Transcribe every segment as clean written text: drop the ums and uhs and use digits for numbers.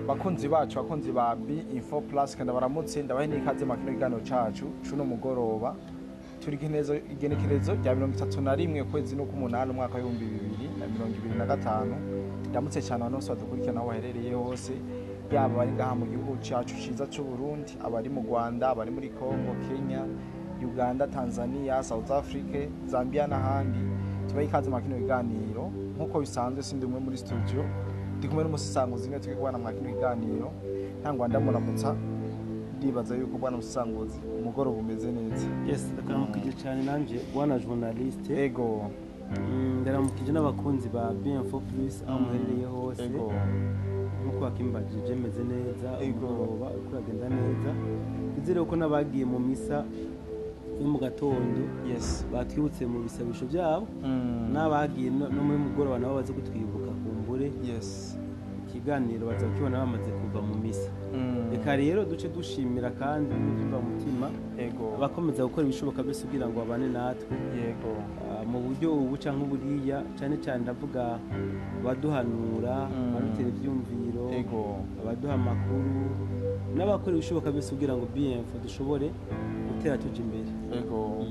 Bakunzi bacu, bakunzi ba B Info Plus, kandi baramutse, ndabahe n'ikaze mu kino kiganiro cacu cuno mugoroba. Turi igenekerezo rya 31 kwezi n'ukumunani, umwaka w'2025. Ndamutse cyane abantu bose badukurikirana aho baherereye hose, yaba abari ngaha mu gihugu cacu ciza c'u Burundi, abari mu Rwanda, abari muri Congo, Kenya, Uganda, Tanzania, South Africa, Zambia n'ahandi. Tubahe ikaze mu kino kiganiro. Nk'uko bisanzwe, sindi umwe muri studio, ndi kumwe n'umusisanguzi imwe tugiye kubana mwa kino kiganiro. Ntangwa ndamuramutsa. Ndibaza yuko, bwana umusisanguzi, umugoroba umeze neza. Yes, ndakuramukije cyane nanje, bwana journaliste. Ndaramukije n'abakunzi ba B4 Plus aho muherereye hose. Nk'uko wakimbajije, meze neza. Umugoroba uriko uragenda neza. Twizere ko n'abagiye mu misa yo mu gatondo batwibutse mu bisabisho byabo, n'abagiye no muri mugoroba nabo baze kutwibuka kumbure. Ikiganiro baza kukibona bamaze kuva mu misa. Reka rero duce dushimira kandi n'ubyumva mutima abakomeza gukora ibishoboka byose kugira ngo babane natwe mu buryo ubu canke buriya. Cyane cyane ndavuga abaduhanura, abadutera ivyumviro, abaduha amakuru n'abakora ibishoboka byose kugira ngo BMF dushobore gutera tuja imbere. Ego,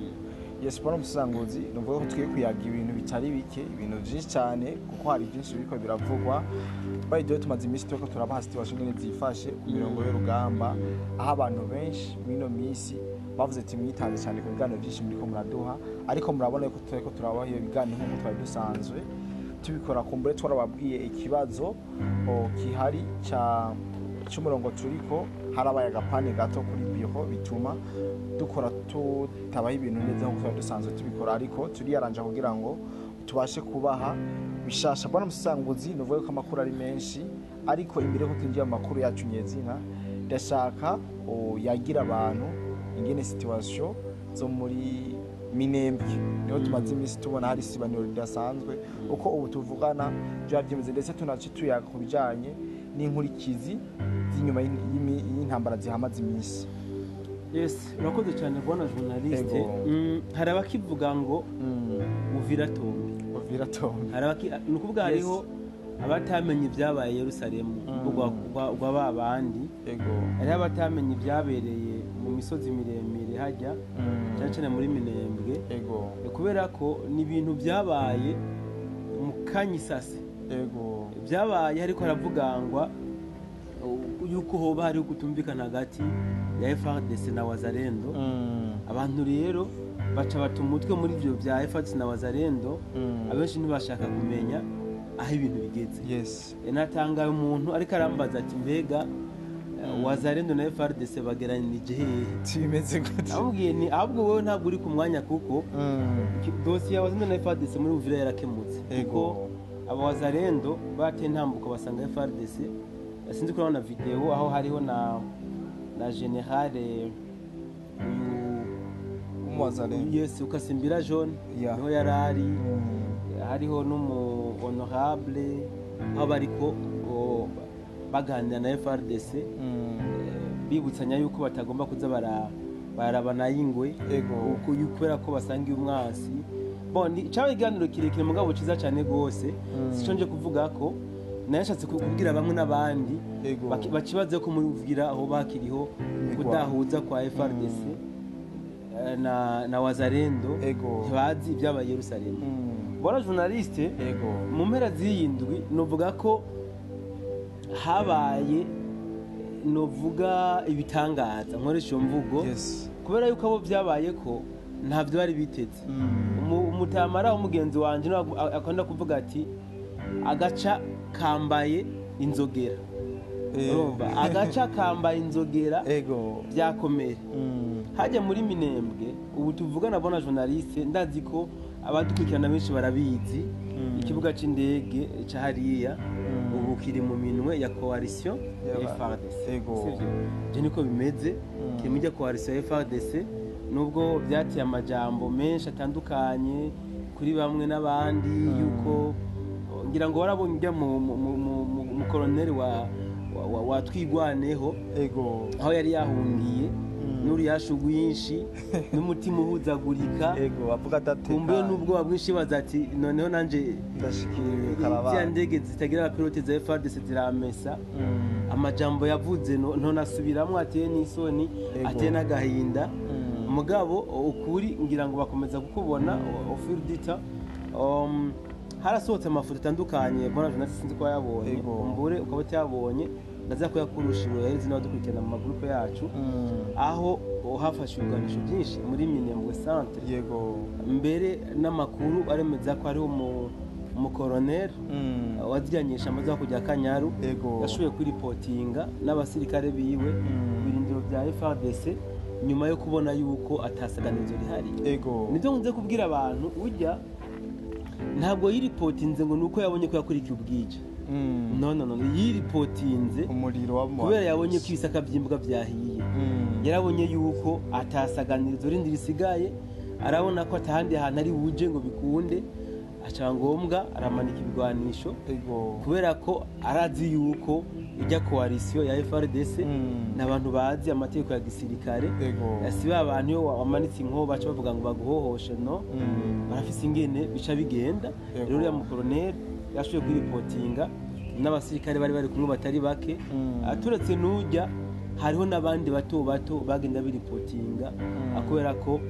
yes, bwana umusisanguzi, nuvuga ko tugiye kuyaga ibintu bitari bike, ibintu byinshi cyane, kuko hari byinshi biriko biravugwa. By the way, tumaze iminsi turiko turabaha situation ingene zifashe ku mirongo y'urugamba, aho abantu benshi mw'ino minsi bavuze ati mwitanze cyane ku biganiro byinshi muriko muraduha, ariko murabona ko turiko turabaha iyo biganiro nk'uko twari dusanzwe tubikora. Kumbure twarababwiye ikibazo kihari ca c'umurongo turiko. Harabaye agapane gato kuri biro, bituma dukora tutabaha ibintu neza nk'uko twari dusanzwe tubikora, ariko turiyaranja kugira ngo tubashe kubaha bishasha. Bwana musanguzi, nuvuga ko amakuru ari menshi, ariko imbere ko twinjira mu makuru yacu nyezina, ndashaka yagira abantu ingene situation zo muri Minembwe, niho tumaze iminsi tubona hari isibaniro ridasanzwe, uko ubu tuvugana byaba byemeze, ndetse tunace tuyaga ku bijanye n'inkurikizi z'inyuma y'intambara zihamaze iminsi. Yes, urakoze cyane, bwana journaliste. Hari abakivuga ngo Uvira tombe. Uvira tombe. Hari ni ukuvuga hariho abatamenye ibyabaye i Yerusalemu rwa ba bandi. Hariho abatamenye ibyabereye mu misozi miremire hajya, cyane cyane muri Minembwe, kubera ko ni ibintu byabaye mu kanyisase. Byabaye ariko haravugangwa yuko hoba hariho kutumvikana hagati ya FARDC na Wazalendo. Abantu rero baca bata umutwe muri ivyo bya FARDC na Wazalendo. Abenshi ntibashaka kumenya aho ibintu bigeze. Natangaye umuntu ariko arambaza ati: "Mbega Wazalendo na FARDC bageranije hehe?" Kimeze gute? Amubwiye ni ahubwo wowe ntabwo uri ku mwanya, kuko dosiye ya Wazalendo na FARDC muri Uvira yarakemutse, kuko aba Wazalendo bateye intambuko basanga FARDC. Sinzi ko urabona video aho hariho na général uyu Umuwazalendo. Yes, Ukasimbira John. Niho yari ari. Hariho n'umu honorable, aho bariko baganira na FARDC, bibutsanya yuko batagomba kuza barabana y'ingwe, kubera ko basangiye umwasi. Bon, cyabaye ikiganiro kirekire mugabo ciza cyane gose. Sico nje kuvuga ko nayashatse kubwira bamwe n'abandi bakibaze ko muri Uvira aho bakiriho kudahuza kwa FARDC na Wazalendo. Ntibazi ibyabaye i Yerusalemu. Bwana journaliste, mu mpera z'iyi ndwi novuga ko habaye, novuga ibitangaza, nkoresha iyo mvugo, kubera yuko abo byabaye ko ntabyo bari biteze. Umutamara w'umugenzi wanje niwe akunda kuvuga ati: "Agaca kambaye inzogera." Urumva, agaca kambaye inzogera. Byakomeye. Hajya muri Minembwe ubu tuvugana, bwana journaliste, ndazi ko abadukurikirana benshi barabizi, ikibuga c'indege ca hariya ubu kiri mu minwe ya coalition ya FARDC. Sivyo? Ivyo niko bimeze. Kiri muri coalition ya FARDC, nubwo byateye amajambo menshi atandukanye kuri bamwe n'abandi, yuko ngira ngo warabonye ujya mu koloneli wa Twigwaneho, aho yari yahungiye n'uruyashu rwinshi n'umutima uhuzagurika. Ego, avuga adatekanye. Kumbe n'ubwoba bwinshi, baza ati: "Noneho nanje ndashikiriwe ziriya karabaye." ndege zitagira abapilote za FARDC ziramesa. Amajambo yavuze ntonasubiramwo, ateye n'isoni, ateye n'agahinda. Mugabo ukuri ngira ngo bakomeza kukubona au fil du temps. Harasohotse amafoto atandukanye, bona journaliste, sinzi ko wayabonye. Umbure ukaba utayabonye, ndaza kuyakurusha yaheze n'abadukurikirana mu magroupe yacu, aho hafashwe ibigwanisho byinshi muri Minembwe centre. Mbere n'amakuru aremeza ko hariho umukoroneri wajyanyisha amaze kujya Kanyaru, yashoboye kuripotinga n'abasirikare biwe ku birindiro bya FARDC nyuma yo kubona yuko atasaganizo rihari. Nibyo nkunze kubwira abantu, ujya ntabwo yiripotinze ngo nuko yabonye ko yakurikiye ubwije. No, no, no, yiripotinze umuriro wa kubera yabonye ko ibisaka by'imbwa byahiye. Yarabonye yuko atasaganirizo rindi risigaye, arabona ko atahandi hantu ari buje ngo bikunde, aca ngombwa aramanika ibigwanisho, kubera ko arazi yuko ijya coalition ya FARDC n'abantu bazi amategeko ya gisirikare. Si ba bantu iyo wamanitse inkoho baca bavuga ngo baguhohoshe, no. Barafise ingene bica bigenda. Rero uriya mukoroneri yashoboye kuripotinga n'abasirikare bari kumwe batari bake. Turetse n'ujya, hariho n'abandi bato bato bagenda biripotinga, kubera ko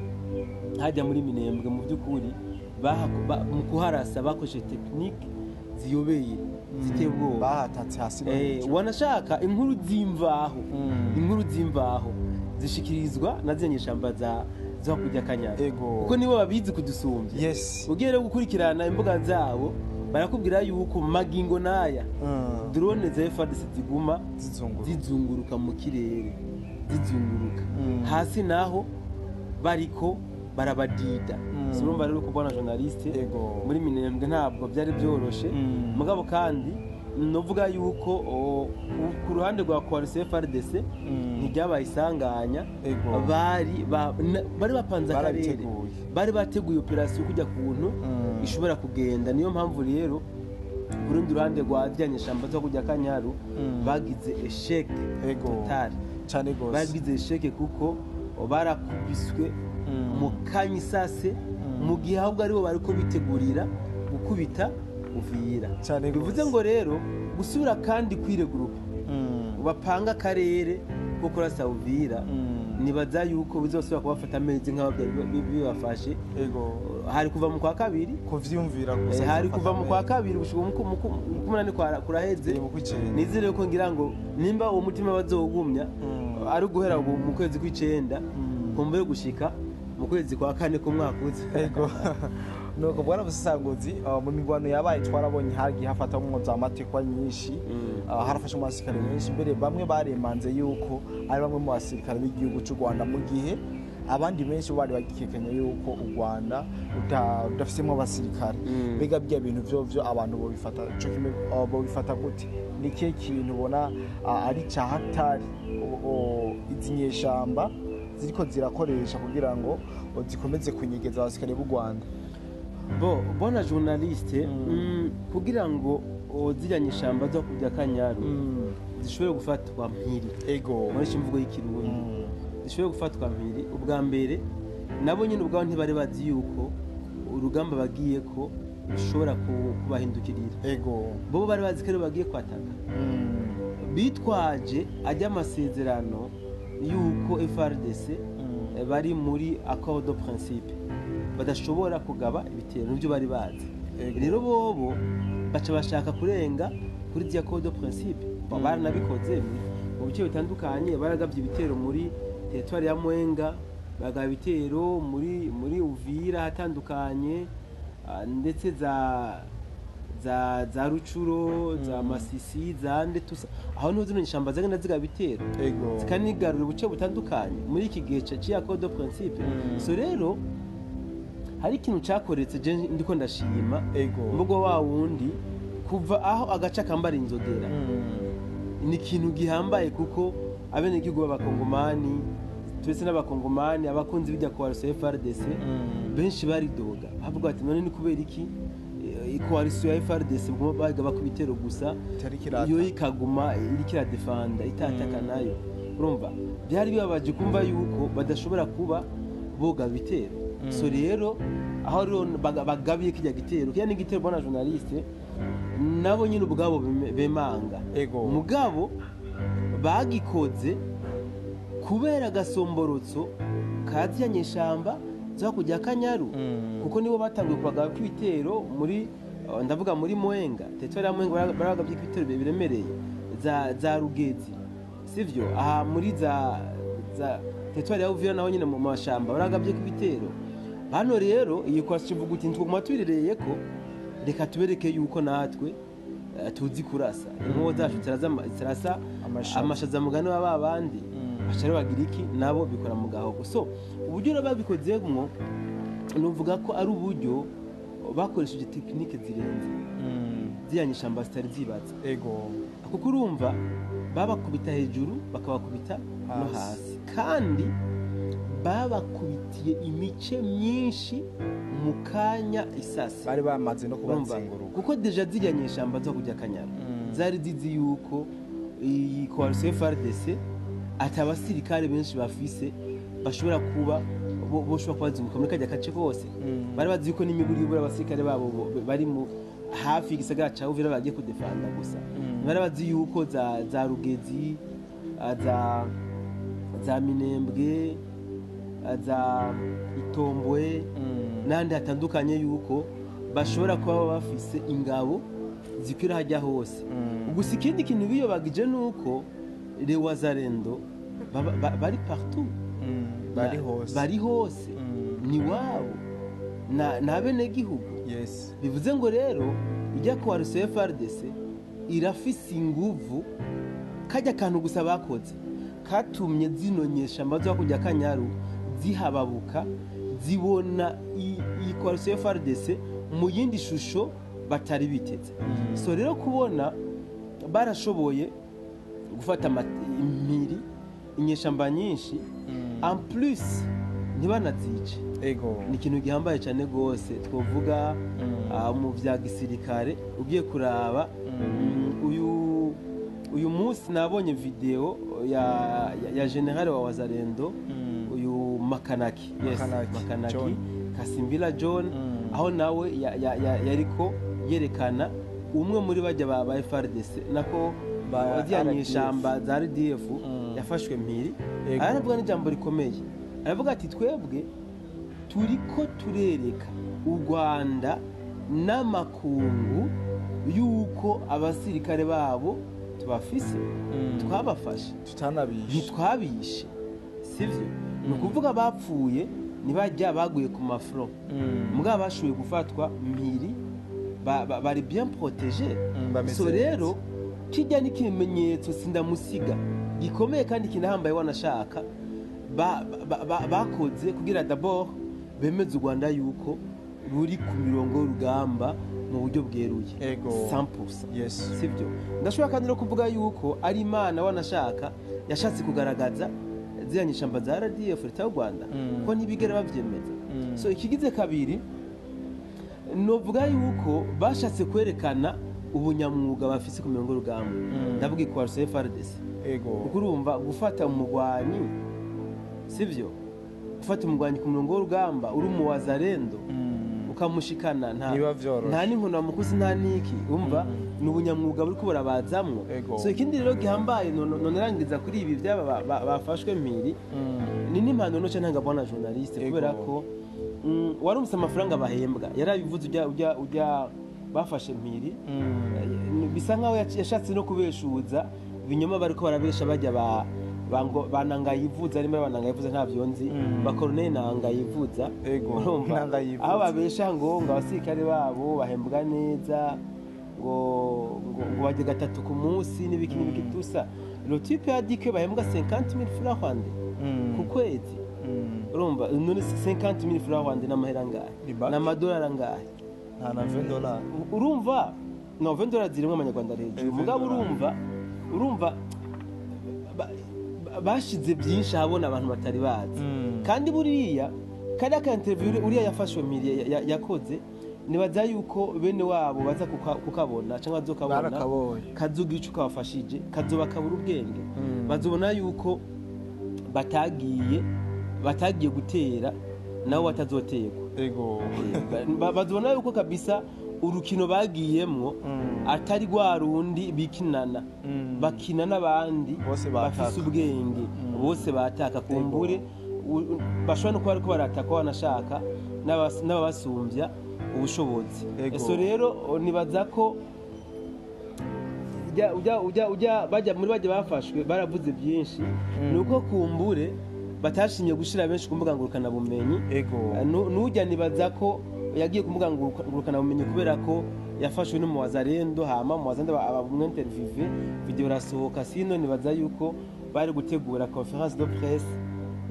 hajya muri Minembwe mu by'ukuri mu kuharasa bakoresheje technique ziyobeye, ziteye ubwoba. Bahatatse hasi no hejuru. Wanashaka inkuru z'imvaho, inkuru z'imvaho zishikirizwa na ziriya nyeshamba za kujya Kanyara, kuko nibo babizi kudusumbya. Ugiye rero gukurikirana imbuga zabo, barakubwira yuko magingo n'aya drone za FARDC ziguma zizunguruka, zizunguruka mu kirere, zizunguruka hasi naho bariko barabadida. Si urumva rero kubona journaliste, muri Minembwe ntabwo byari byoroshe. Mugabo kandi novuga yuko ku ruhande rwa coalition FARDC ntiryabaye isanganya. Bari bapanze akarere, Barabiteguye. bari bateguye operation kujya kuntu ishobora kugenda. Niyo mpamvu rero ku rundi ruhande rwa nyeshamba zo kujya Kanyaru bagize échec total. Cane gose. Bagize échec kuko barakubiswe mu kanyisase, mu gihe ahubwo aribo bariko bitegurira gukubita Uvira. Cane Bivuze gose. ngo rero gusubira kandi kwireguruka, bapanga akarere ko kurasa Uvira, nibaza yuko bizosubira kubafata amezi nk'aho byari bibafashe. Hari kuva mu kwa kabiri. Kuvyumvira gusa. Hari kuva mu kwa kabiri gushika mu kumunani kuraheze. Mu kw'icenda. Nizere ko ngira ngo nimba uwo mutima bazowugumya, ari guhera ubu mu kwezi kw'icenda, kumva yo gushika mu kwezi kwa kane k'umwaka uza. Nuko bwana busasanguzi, mu migwano yabaye twarabonye hagiye hafatamwo za matekwa nyinshi. Harafashe mu basirikare benshi, mbere bamwe baremanze yuko ari bamwe mu basirikare b'igihugu cy'u Rwanda, mu gihe abandi benshi bari bagikekanya yuko u Rwanda rudafisemwo abasirikare. Mbega bya bintu vyo abantu bobifata co kimwe, bobifata gute? Ni ikihe kintu ubona ari ca hatari izi nyeshamba ziriko zirakoresha kugira ngo zikomeze kunyegeza abasirikare b'u Rwanda? Bo bona journaliste, kugira ngo ziriya nyeshamba zo kujya Kanyaru zishobore gufatwa mpiri, muri imvugo y'ikirundi, zishobore gufatwa mpiri, ubwa mbere nabo nyine ubwabo ntibari bazi yuko urugamba bagiye ko rushobora kubahindukirira. Bo bari bazi ko rero bagiye kwataka bitwaje ajya amasezerano yuko FARDC bari muri accord de principe, badashobora kugaba ibitero, nibyo bari bazi. Rero bobo baca bashaka kurenga kuri zya accord de principe. Baranabikoze mu bice bitandukanye, baragabye ibitero muri territoire ya Mwenga, bagaba ibitero muri Uvira hatandukanye, ndetse za Rucuro, za Masisi, za nde tusa, aho niho zino nyeshamba zagenda zigaba ibitero, zikanigarura ubuce butandukanye muri iki gihe ca accord de principe. So rero hari ikintu cyakoretse je ndiko ndashima, mvugo wa wundi kuva aho agaca kambara inzogera, ni ikintu gihambaye, kuko abenegihugu b'abakongomani twese n'abakongomani abakunzi bijya coalition FARDC benshi baridoga, bavuga bati: "None ni kubera iki coalition ya FARDC baguma bagaba ku bitero gusa, Itariko irataka?" iyo ikaguma iriko iradefanda itataka nayo? Urumva byari bibabaje kumva yuko badashobora kuba boga ibitero. So rero aho rero bagabiye kijya gitero, kijya n'igitero, bona journaliste, nabo nyine ubwabo bemanga. Mugabo Bagikoze kubera agasomborotso ka nyeshamba zo kujya Kanyaru, kuko nibo batanguye kubagaba kw'ibitero muri, ndavuga muri Mwenga, territoire ya Mwenga, baragabye ibitero biremereye za Rugezi, sivyo? Aha muri za territoire ya Uvira naho nyine mu mashamba baragabye kw'ibitero. Hano rero iyi kwasi ivuga uti ntitwoguma turirereye ko, reka tubereke yuko natwe tuzi kurasa, inkoho zacu zirasa Amashaza. Amashaza mugani wa babandi. Baca rero bagira iki? Nabo bikora mu gahogo. So uburyo rero babikozemwo, nuvuga ko ari uburyo bakoresheje technique zirenze ziriya nyeshamba zitari zibatse, kuko urumva babakubita hejuru, bakabakubita no hasi. Hasi, kandi babakubitiye imice myinshi mu kanya isase. Bari bamaze no Urumva? kubazenguruka. Kuko déjà ziriya nyeshamba zo kujya Kanyara zari zizi yuko iyi coalition FARDC ati abasirikare benshi bafise bashobora kuba boshobora kubazunguka muri kajya gace kose. Bari bazi yuko n'imiburi y'ubura abasirikare babo bari mu hafi y'igisagara ca Uvira bagiye kudefanda gusa. Bari bazi yuko za Rugezi, za Minembwe, za Itombwe n'ahandi hatandukanye, yuko bashobora kuba bafise ingabo zikwira hajya hose. Gusa ikindi kintu biyobagije ni uko les Wazalendo bari partout. Bari hose. Bari hose. Ni wabo na abenegihugu. Bivuze ngo rero ijya coalition FARDC irafise inguvu. Kajya kantu gusa bakoze katumye zino nyeshamba zo kujya Kanyaru zihababuka, zibona iyi coalition FARDC mu yindi shusho batari biteze. So rero kubona barashoboye gufata impiri inyeshamba nyinshi, en plus ntibanazice, ni ikintu gihambaye cyane rwose twavuga. Mu bya gisirikare ugiye kuraba, uyu munsi nabonye video ya général wa Wazalendo, uyu Makanaki, yes. Makanaki, Makanaki. John. Kasimbila John, aho nawe yariko yerekana umwe muri bajya ba FARDC nako Ba waziya RDF. nyeshamba za RDF yafashwe mpiri. Aravuga n'ijambo rikomeye, aravuga ati twebwe turiko turereka u Rwanda n'amakungu yuko abasirikare babo tubafise, twabafashe, tutanabishe. Ntitwabishe, sivyo? Ni ukuvuga bapfuye ntibajya baguye ku ma front, mugabo bashoboye gufatwa mpiri bari bien protégé. Bameze So neza. rero kijya n'ikimenyetso sindamusiga gikomeye kandi kinahambaye wanashaka bakoze kugira d'abord bemeze u Rwanda yuko ruri ku mirongo y'urugamba mu buryo bweruye 100%. Sibyo? Ndashobora kandi no kuvuga yuko ari Imana wanashaka yashatse kugaragaza ziriya nyeshamba za RDF, leta y'u Rwanda, ko ntibigera bavyemeza. So ikigize kabiri, novuga yuko bashatse kwerekana ubunyamwuga bafise ku mirongo y'urugamba. Ndavuga coalition FARDC, kuko urumva gufata umugwanyi, sivyo, gufata umugwanyi ku murongo w'urugamba uri mu Wazalendo, ukamushikana nta Ntibiba vyoroshe. nta n'inkono bamukuze, nta n'iki, umva ni ubunyamwuga buriko burabazamwo. So ikindi rero gihambaye, nonerangiza kuri ibi byaba bafashwe mpiri, ni n'impanuro noce ntanga bwana journaliste, kubera ko warumvise amafaranga bahembwa, yarabivuze ujya bafashe mpiri. Bisa nkaho yashatse no kubeshuza ibinyoma bariko barabesha bajya ba banangayivuza, arimo banangayivuza ntabyo nzi, ba Colonel Nangayivuza. Urumva? Nangayivuza. Aho babesha ngo abasirikare babo bahembwa neza, ngo bajye gatatu ku munsi n'ibiki n'ibiki tusa. Le type a dit que bahembwa 50 000 francs rwandais ku kwezi. Urumva none 50 000 francs rwandais n'amahera angahe? Ni bake. N'amadolari angahe? Nta na $20. Urumva, no $20 zirimo amanyarwanda ari hejuru. Eh, mugabo $20. Urumva bashize byinshi ahabona abantu batari bazi. Kandi buriya kariya ka interview uriya yafashwe mpiri yakoze, nibaza yuko bene wabo baza kukabona cyangwa bazokabona. Barakabonye. Kazogira ico kabafashije, kazoba kabura ubwenge. Bazobona yuko batagiye gutera nabo batazoterwa. Bazobona yuko kabisa Urukino bagiyemwo atari rwa rundi bikinana, bakina n'abandi Bose bataka. bafise ubwenge, bose bataka kumbure bashobora no kuba ariko barataka wanashaka n'ababasumbya ubushobozi. So rero nibaza ko ujya bajya muri bajya bafashwe baravuze byinshi, ni uko kumbure batashimye gushira benshi ku mbuga ngurukanabumenyi. Nujya nibaza ko yagiye ku mbuga ngurukanabumenyi kubera ko yafashwe n'umuwazarendo, hama umuwazarendo aba umwinterviewe, video irasohoka. Sino nibaza yuko bari gutegura conférence de presse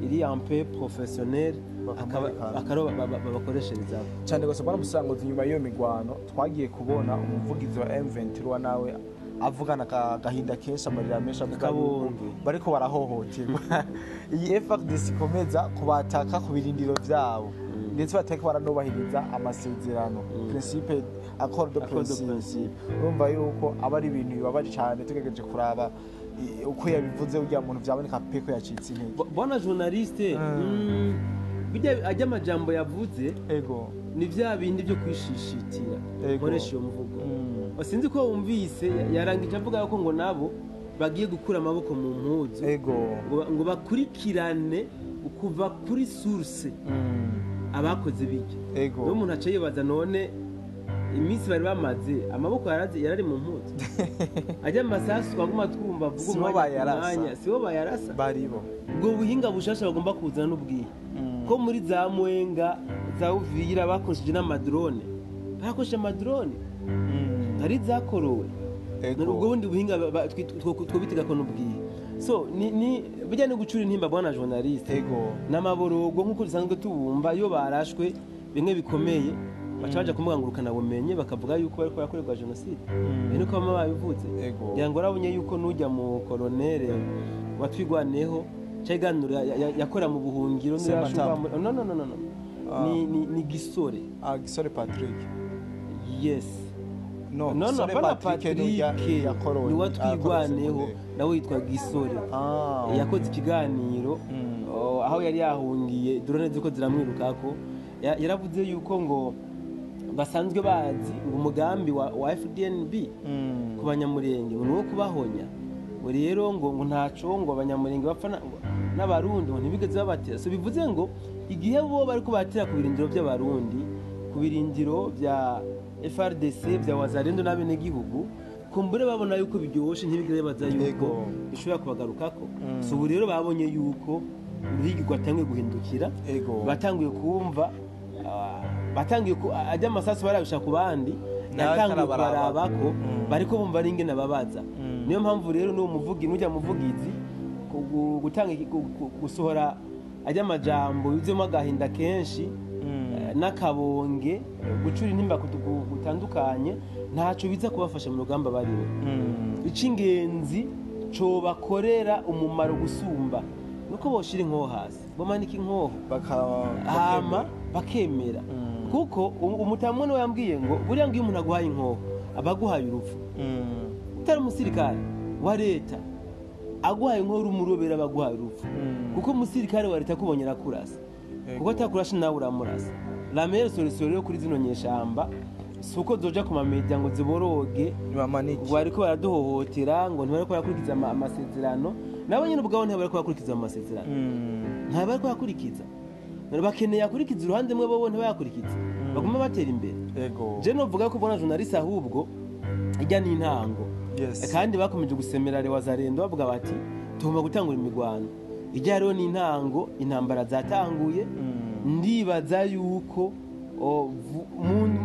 iri un peu professionnel, Bakamwerekana. Akaba babakoreshereza. Cyane gusa bwana Musangozi, nyuma y'iyo migwano twagiye kubona umuvugizi wa M23 nawe avugana agahinda kenshi, amarira menshi, avuga yuko Akabonge. bariko barahohoterwa, iyi FARDC ikomeza kubataka ku birindiro vyabo, ndetse batariko baranubahiriza amasezerano, principe, accord de Accord de principe. principe. Urumva yuko aba ari ibintu bibabaje cyane. Tugerageje kuraba uko yabivuze uriya muntu, vyaboneka pe ko yacitse intege. Bwana journaliste, bijya ajya amajambo yavuze ni vya bindi byo kwishishitira, nkoresha iyo mvugo. Sinzi ko wumvise yarangije avuga yuko ngo nabo bagiye gukura amaboko mu mpuzu, ngo bakurikirane kuva kuri source abakoze bijya. Niyo umuntu aca yibaza, none iminsi bari bamaze amaboko yarari mu mpuzu, ajya amasasu twaguma twumva avuga Sibo umwanya ku bayarasa. mwanya, sibo bayarasa? Baribo. Ubwo buhinga bushasha bagomba kuzana n'ubwihe, ko muri za Mwenga, za Uvira bakoresheje n'amadrone, bakoresheje amadrone, hari zakorowe. None ubwo bundi buhinga twobitega ko n'ubwihe? So ni bijya no gucura intimba, bwana journaliste, n'amaborogo nk'uko dusanzwe tubumva. Iyo barashwe bimwe bikomeye baca baja kumbuga ngurukanabumenyi bakavuga yuko bariko barakorerwa jenoside. Ibi niko bama babivuze. Ngira ngo urabonye yuko nujya mu kolonere watwigwaneho cyaganiro yakora mu buhungiro. Sematama. No, no, no, no, no. Ah. Ni Gisore. Ah, Gisore Patrick. Yes. No, no, no, Gisore apana. Patrick ni Patrick yakorowe. ni watwigwaneho, nawe yitwa Gisore. Yakoze ikiganiro, oh, aho yari yahungiye drone ziko ziramwirukako. Yaravuze yuko ngo basanzwe bazi ngo umugambi wa FDNB ku Banyamurenge ngo ni uwo kubahonya, ngo rero ngo ntaco ngo Abanyamurenge bapfa n'Abarundi, ngo ntibigeze babatera. So bivuze ngo igihe bo bariko batera ku birindiro by'Abarundi, ku birindiro bya FRDC, bya Wazalendo n'abenegihugu, kumbure babona yuko biryoshe, ntibigeze baza yuko bishobora kubagarukako. So ubu rero babonye yuko uruhigi rwatanguye guhindukira, batanguye kumva, batanguye ajya amasasu barabisha ku bandi, Nawe yatanguye atarabaraba. kubarabako, bariko bumva ari ingene babaza. Niyo mpamvu rero n'uwo muvugi, n'ujya muvugizi gutanga gusohora ajya amajambo yuzuyemo agahinda kenshi, n'akabonge, gucura intimba gutandukanye, ntaco biza kubafasha mu rugamba barimo. Icy'ingenzi cobakorera umumaro gusumba nuko boshira inkoho hasi, bomanika inkoho, hama bakemera, kuko umutamu niwe yambwiye ngo buriya ngo iyo umuntu aguhaye inkoho aba aguhaye urupfu. Utari umusirikare wa leta aguhaye inkoho uri umurobera, aba aguhaye urupfu, kuko umusirikare wa leta akubonye arakurasa, kuko atakurashe nawe uramurasa. La meilleure solution rero kuri zino nyeshamba si uko zoja ku mamedia ngo ziboroge Nibamanike. ngo bariko baraduhohotera, ngo ntibariko barakurikiza amasezerano. Nabo nyene ubwabo ntibariko barakurikiza amasezerano, ntibariko barakurikiza. Bakeneye akurikiza uruhande rumwe, bobo ntibayakurikize, baguma batera imbere. Je novuga ko ubona journaliste, ahubwo ijya n'intango. Kandi bakomeje gusemera Wazalendo bavuga bati tugomba gutangura imigwano. Ijya rero n'intango, intambara zatanguye. Ndibaza yuko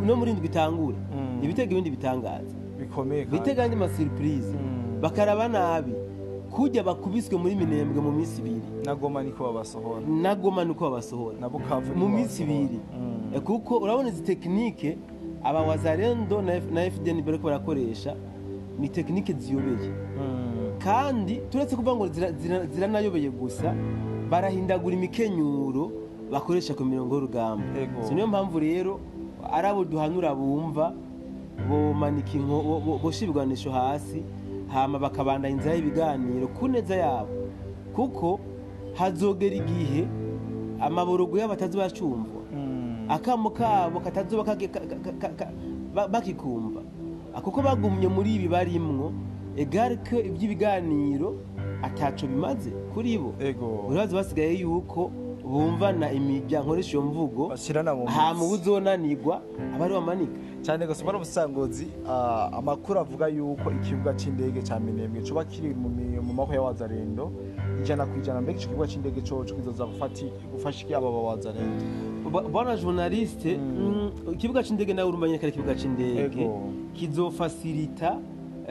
no muri ndwi itangura ibitego ibindi bitangaza bikomeye kandi. Bitega andi ma surprise. Bakaraba nabi kujya bakubiswe muri Minembwe mu minsi 2. Na Goma niko babasohora. Na Goma niko babasohora. Na Bukavu mu niko minsi babasohora. 2. Kuko urabona izi technique aba Wazalendo na FDN bariko barakoresha ni technique ziyobeye, kandi turetse kuvuga ngo ziranayobeye gusa, barahindagura imikenyuro bakoresha ku mirongo y'urugamba. So niyo mpamvu rero ari abo duhanura bumva bomanika boshira ibigwanisho hasi, hama bakabandanya inzira y'ibiganiro ku neza yabo, kuko hazogera igihe amaborogo yabo atazobacumvwa, akamo kabo katazoba Bakikumva kuko bagumye muri ibi barimwo, egare ko iby'ibiganiro ataco bimaze kuri bo. Urabaza basigaye yuko bumvana imirya, nkoresha iyo mvugo, bashirana mu hama mitsi. Ubuzonanirwa aba ari bamanika. Cyane gusa bari ubusangozi. Amakuru avuga yuko ikibuga c'indege ca Minembwe coba kiri mu maboko ya Wazalendo 100%. Mbega ico kibuga c'indege coco kizoza gufasha iki aba Wazalendo? Bwana journaliste, ikibuga c'indege nawe urumva nyene ko ari ikibuga c'indege, kizofacilita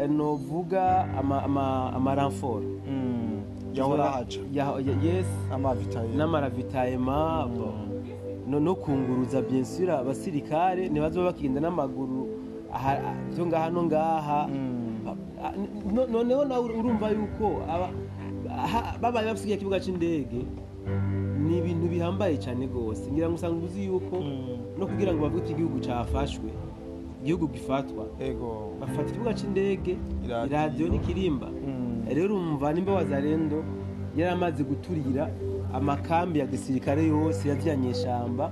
novuga ama renfort Yahora haca Yes. amavitaye. N'amaravitaillement, no kunguruza, bien sûr, abasirikare ntibazoba bakigenda n'amaguru aha byo ngaha no ngaha. Noneho nawe urumva yuko babaye bafite ikibuga c'indege ni ibintu bihambaye cyane rwose. Ngira ngo usanga uzi yuko no kugira ngo bavuge ko igihugu cafashwe, igihugu gifatwa, bafata ikibuga c'indege, Iradiyo. Iradiyo n'ikirimba. Rero urumva nimba Wazalendo yaramaze guturira amakambi ya gisirikare yose yavyanyeshamba,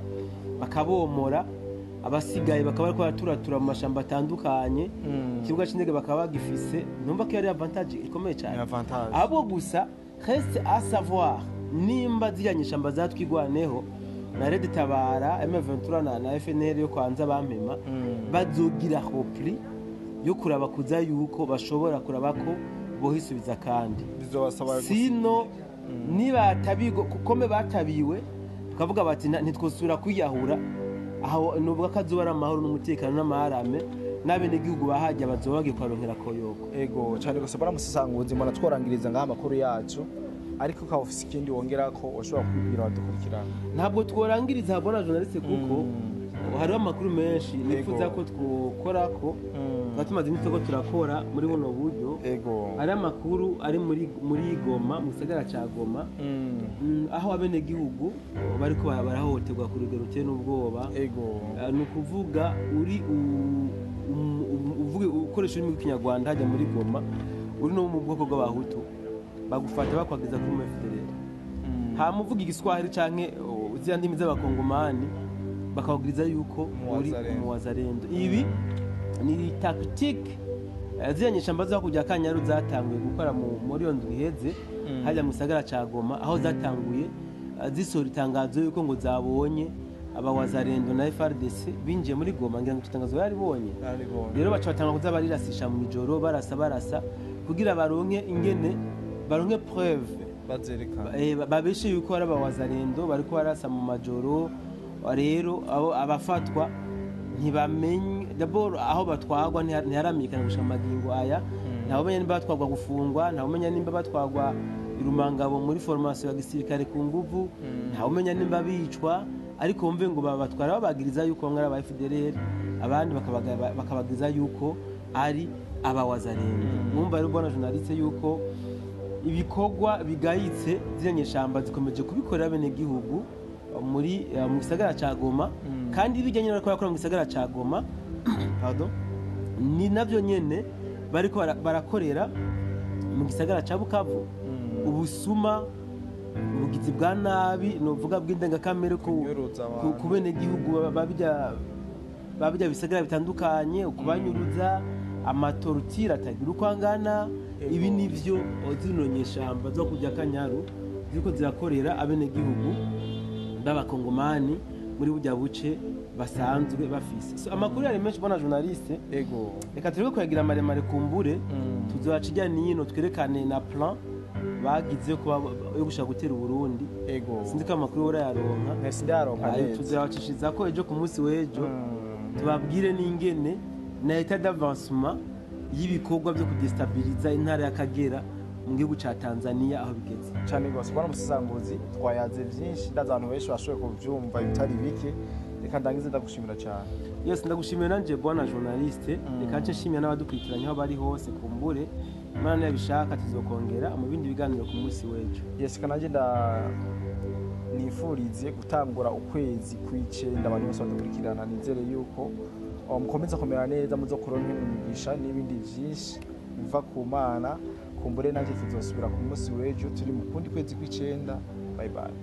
bakabomora, abasigaye bakaba bariko baraturatura mu mashamba atandukanye, ikibuga c'indege bakaba bagifise, numva ko yari avantage ikomeye Ni cyane. avantage. Ahubwo gusa reste à savoir nimba ziriya nyeshamba zatwigwaneho na Red Tabara, M23 na FNL yo kwanza bampema, bazogira repli yo kuraba kuza yuko bashobora kuraba ko bohisubiza kandi bizobasaba. Sino nibatabigwa kome batabiwe tukavuga bati: "Ntitwosubira kwiyahura." Aho nuvuga ko azoba ari amahoro n'umutekano n'amaharame, n'abenegihugu bahajya bazoba bagiye kuharonkera koyoko. Ego cyane gusa baramusisanguzi, mbona tworangiriza ngaha amakuru yacu, ariko ukaba ufise ikindi wongera ko ushobora kwibwira abadukurikirana. Ntabwo tworangiriza habona journaliste, kuko hariho amakuru menshi nifuza ko twokora, ko tuba tumaze iminsi ko turakora muri buno buryo. Hari amakuru ari muri Goma, mu gisagara ca Goma, aho abenegihugu bariko barahohoterwa ku rugero ruteye n'ubwoba. Ni ukuvuga uri uvuge ukoresha ururimi rw'Ikinyarwanda hajya muri Goma, uri no mu bwoko bw'Abahutu, bagufata bakwageza kuri FDLR. Hama uvuga Igiswahili canke ziriya ndimi z'Abakongomani, bakababwiriza yuko uri Umuwazalendo. umuwazalendo. Ibi ni tactique ziriya nyeshamba zo hakurya ya Kanyaru zatanguye gukora muri iyo ndwi iheze hajya mu gisagara ca Goma, aho zatanguye zisohora itangazo yuko ngo zabonye abawazalendo na FARDC binjiye muri Goma. Ngira ngo iryo tangazo yaribonye. Naribonye. Rero baca batanga kuza barirasisha mu ijoro, barasa barasa kugira baronke ingene baronke preuve, bazerekana. Babeshe yuko ari abawazalendo bariko barasa mu majoro. Rero abo abafatwa ntibamenye d'abord aho batwagwa, ntiharamenyekana gushika mu magingo aya. Ntawumenya nimba batwagwa gufungwa, ntawumenya nimba batwagwa irumangabo muri formation ya gisirikare ku nguvu, ntawumenya nimba bicwa, ariko wumve ngo babatwara babagiriza yuko bamwe ari aba FDLR, abandi bakabagiriza yuko ari abawazalendo. Mwumva rero bwana journaliste yuko ibikorwa bigayitse ziriya nyeshamba zikomeje kubikorera abenegihugu muri mu gisagara ca Goma. Kandi ibijyanye n'uko bakora mu gisagara ca Goma, pardon, ni navyo nyene bariko barakorera mu gisagara ca Bukavu. Ubusuma, ubugizi bwa nabi, novuga bw'indengakamere Kunyuruza abantu. ku benegihugu babijya bisagara bitandukanye, ukubanyuruza, amatorutire atagira uko angana. Ibi nivyo zino nyeshamba zo kujya Kanyaru ziriko zirakorera abenegihugu b'Abakongomani muri burya buce basanzwe bafise. So, amakuru yari menshi bona journaliste. Reka turebe kuyagira maremare, kumbure tuzobaca ijya nino twerekane na plan bagize yo yo gushaka gutera Uburundi. Sinzi ko amakuru urayaronka. Ntese ndayaronka Ayo neza. tuzabacishiriza ko ejo ku munsi w'ejo, tubabwire n'ingene na état d'avancement y'ibikorwa byo kudestabiliza intara y'Akagera mu gihugu ca Tanzania aho bigeze. Cyane rwose bwana umusisanguzi, twayaze byinshi, ndazi abantu benshi bashoboye kubyumva ibitari bike. Reka ndangize ndagushimira cyane. Yes, ndagushimiye nanje bwana journaliste. Reka nce nshimira n'abadukurikiranye aho bari hose. Kumbure Imana yabishaka tuzokongera mu bindi biganiro ku munsi w'ejo. Yes, nanjye nda nifurize gutangura ukwezi kw'icenda abantu bose badukurikirana. Nizere yuko mukomeza kumera neza, muzo kuronka imigisha n'ibindi byinshi biva ku Mana. Kumbure nanjye tuzosubira ku munsi w'ejo turi mu kundi kwezi kw'icenda. Bye bye.